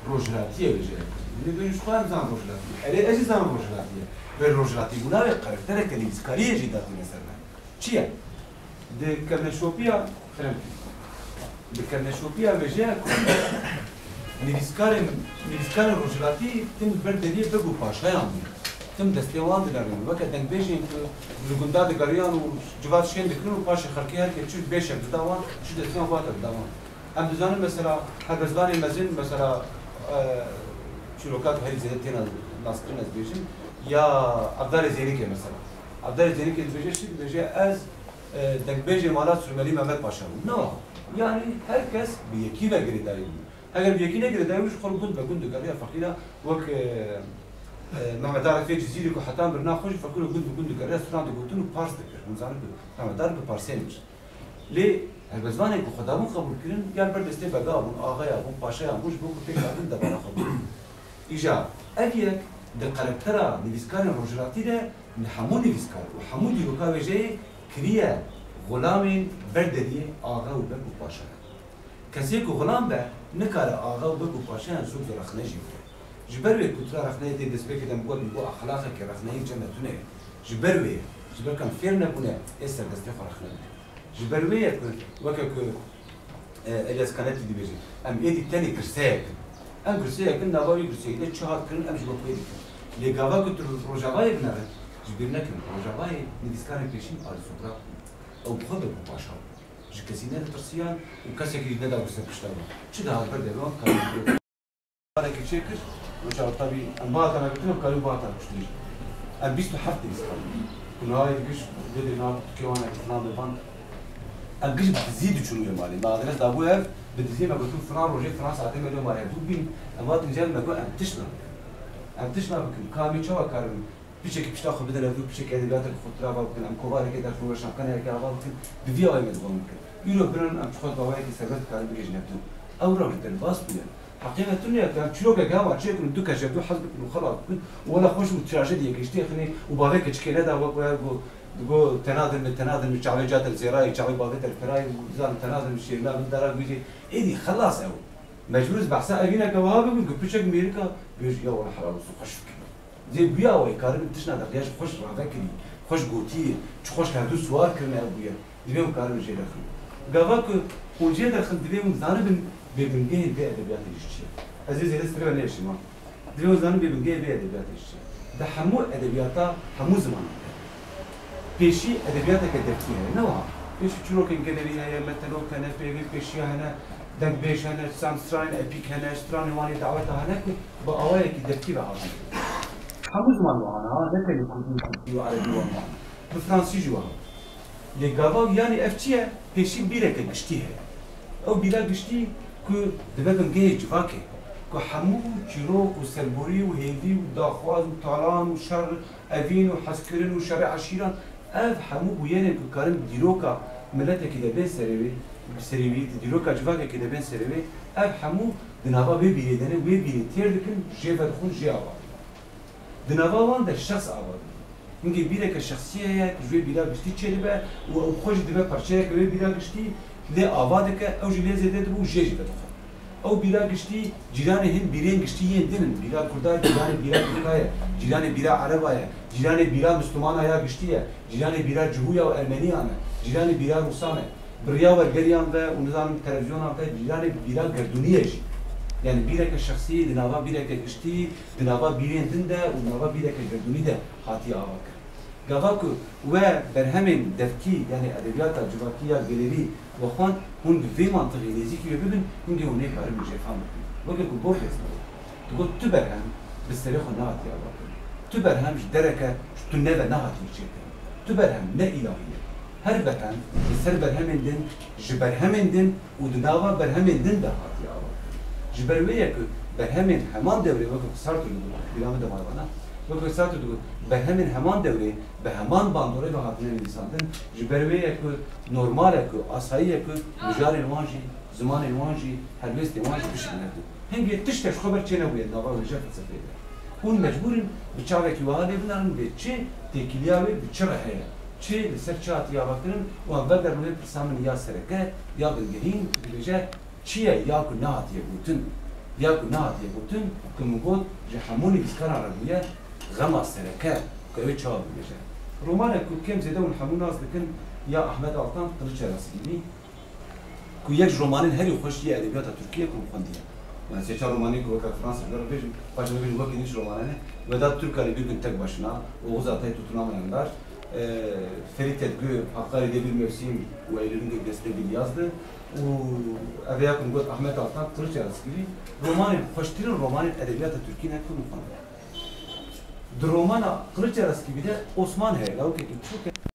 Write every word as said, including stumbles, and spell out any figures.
Rojhilatiyê wê jê. Hûn ê bêjin ji xwe em zan rojhilatiyê. Erê, ez jî zanim rojhilatiyê. Wê rojhilatî bûna wê karaktereke nivîskariyê jî datîne ser me. Çi ye? Di kevneşopiya, kerem kir. Di kevneşopiya wê jê ye ku nivîskarên, nivîskarên rojhilatî tim ber deriyê beg û paşayan bûn. Tim destê wan dinerin. Weke dengbêjên ku li gunda digeriyan û civat şên dikirin û paşê xelkê her kê çi bêşek dida wan, çi destê wan bate dida wan. Em dizanin mesela helbestvanê mezin, mesela, e, çîroka ku herî zêde têne naskirin ez bêjim, ya Evdarê Zênikê mesela. Evdarê Zênikê dibêje çi? Dibêje ez, e, dengbêjê mala Surmelî Mehmet Paşa bûm. Ne wiha. Yanî her kes bi yekî ve girêdayî bû. Heger bi yekî ne girêdayî bû, ji xwe li gund be gund digeriya feqîra wek, e, e, Mehmet Arif ê Cizîrî ku heta mirina xwe jî feqîr û gund bi gund digeriya, stran digotin û pars dikir. Hûn zanin ku Mehmet Arif bi parsê mir. Lê helbestvanên ku xwe dabûn qebûlkirin, yan ber destê bega bûn, axaya bûn, paşayan bûn, ji bo ku têk hatin debara xwe bûn. Îja ev yek di karaktera nivîskarên rojhilatî de hemû nivîskar û hemû dîroka wêjeyê kiriye xulamên ber deriyê axa û beg û paşayan. Kesê ku xulam be, nikare axa û beg û paşayan zû bi rexne jî bike. Ji ber wê ku tu ra rexneyê tê destpêkê de min got, min got, exlaqeke rexneyî cem me tune ye. Ji ber wê ye. Ji ber ku em fêr nebûne, ê ser destê xwe rexne bikin. Ji ber wê ye ku weke ku, e, Elias Canetti dibêje, em êdî tenê girseyek in. Em girseyek in, nava wî girseyî de çi hat kirin, em ji bo xwe dikin. Lê gava ku tu Rojavayê binere, ji bîr nekin, Rojavayê nivîskarên pêşîn arîstokrat bûn. Ew bi xwe beg û paşa bûn. Ji kesî neditirsiyan û kesekî jî neda ku ser pişta wan. Çi dihat ber devê wan, karî Kareke çêkir, roja tabî em bihata me gotin, em karî bihata kuştin jî. Em bîst û heft nivîskar bûn. Ku niha yê giş bêdê nav tikê wan e, filan be van. Em giş bi dizî diçûn wê malê. Me adres dabû ev, bi dizî me gotin, filan rojê, filan saetê me lê malê hevdû bîn. Em hatin cem me got, em tişt nakin. Em tişt nabikin. Ka em ê çawa karin piçekî pişta xwe bidin ev, piçekî edebiyateke xwe tira ava bikin, em kovareke derxin, weşanxaneyeke ava bikin, bi vî awayî me dixwazin bikin. Îro birin em ji xwe bi awayekî serbest dikarin bigihîjin hevdû. Ew rewş derbas bûye. Heqê me tune ye ku em çîrokeke hev çêkin û du keş hevdû hez bikin û xelas bikin û wela xweş û trajediyeke ji tê xinê û bavê keçikê neda wek waya ku digo, tenadin min, tenadin min, çavê cater zêrayê, çavê bavê ter perayê û dizanin tenadin min şêrina min dara gûjê. Êdî xelas ew. Mecbûr ez behsa evîneke wiha bikim ku piçek mêrika bêj, ya wela helal olsun, xweş fikir. Zê bûya awayî karibin tiştna de riya ji xweş rave kirî, xweş gotiyê, çi xweş hevdû siwar kirine ev bûye. Divê hûn karibin jê derxin. Gava ku hûn jê derxin divê hûn zanibin bêbingehên vê edebiyatê jî çi ye. Ez ê zêde sirê we nêşîma. Divê hûn zanibin bêbingehê vê edebiyatê jî çi ye. Di hemû edebiyata hemû zimanan de. Pêşî edebiyateke devkî heye, ne wiha. Pêşî çîrokên gelêrî heye, metelok hene, peyvên pêşiya hene, dengbêj hene, stranên epîk hene, stranên wan ê daweta hene ku bi awayekî devkî ve hatine. Hemû ziman wiha ne, ha, ne tenê kurdî û tirkî û erebî wan wiha. Bi fransî jî wiha. Lê gava yanî ev çi ye? Pêşî bîreke giştî heye. Ew bîra giştî ku dibe bingehê civakê, ku hemû çîrok û serborî û hêvî û daxwaz û talan û şer, evîn û hezkirin û şerê eşîran, ev hemû bûyerên ku karin dîroka miletekî de bên serê wê, serê wî, di dîroka civakekî de bên serê wê, ev hemû di nava vê bîrê de ne, wê bîrê têr dikin, jê vedixwin, jê ava dikin. Di nava wan de şexs ava dibin. Hingê bîreke şexsî heye ku ji wê bîra giştî çêdibe û ew xwe jî dibe parçeyeke wê bîra giştî, lê ava dike, ew jî lê zêde dibe û jê jî vedixwe. Ew bîra giştî, cîranê hin bîrên giştî yên din in. Bîra kurda ye, cîranê bîra tirka ye, cîranê bîra ereba ye, cîranê bîra mislimana ya giştî ye, cîranê bîra cihûya û ermeniyan e, cîranê bîra rûsan e. Bi riya wergeriyan ve û nizanim televîzyonan ve cîranê bîra gerdûnî ye jî. Yanî bîreke şexsî di nava bîreke giştî, di nava bîrên din de û di nava bîreke gerdûnî de hatiye avakirin. Gava ku we berhemên devkî, yanî edebiyata civakî ya gelêrî we xwend, hûn bi vê mantixê nêzîkî wê bibin, hingê hûn nêkaribin jê fam bikin. Weke ku Borges digot, digot, tu berhem bi serê xwe nehatiye avakirin. Tu berhem ji dereke, ji tu neve nehatiye çêkirin. Tu berhem ne îlahî ye. Her berhem li ser berhemên din, ji berhemên din û di nava berhemên din de hatiye avakirin. Ji ber wê ye ku berhemên heman dewrê, weke ku Sartre digot, bîra min de maya vana, weke ku Sartre digot, berhemên heman dewrê bi heman bandorê ve hatine nivîsandin, ji ber wê ye ku normal e ku, asayî ye ku mijarên wan jî, zimanên wan jî, helwêstên wan jî bişînin hevdû. Hingê tiştek ji xwe ber çênebûye di nava wêje felsefeyê de. Hûn mecbûr in bi çavekî wiha lê binerin bê çi têkiliya wê bi çi re heye, çi li ser çi hatiye avakirin û em vegerin wê pirsa min ya sereke, ya bingehîn, dibêje çi ye ya ku nehatiye gotin. Ya ku nehatiye gotin, ku min got, ji hemû nivîskaran re bûye xema sereke, ku ew ê çawa bibêje. Romanek ku kêm zêde hûn hemû nas dikin, ya Ahmet Altan Kılıçeras bî, ku yek ji romanên herî xweş yê edebiyata Tirkiyê ku min xwendiye. Yani sê çar romanê ku weke Fransız re bêjin, paşê bêjin wekî din ji romanan e, Vedat Türkalî Bir Gün Tek Başına, Oğuz Atay Tutunamayan Dar, e, Ferit Edgü, Hakkari'de Bir Mevsim ve Eylül'ün Gölgesinde Bir Yazdı. Û ev ya ku min got Ahmet Altan Kılıçeras bî, romanên xweştirîn romanên edebiyata Tirkî ne ku min xwendiye. Di romana Kılıçeras bî de Osman heye, lawikekî biçûk e.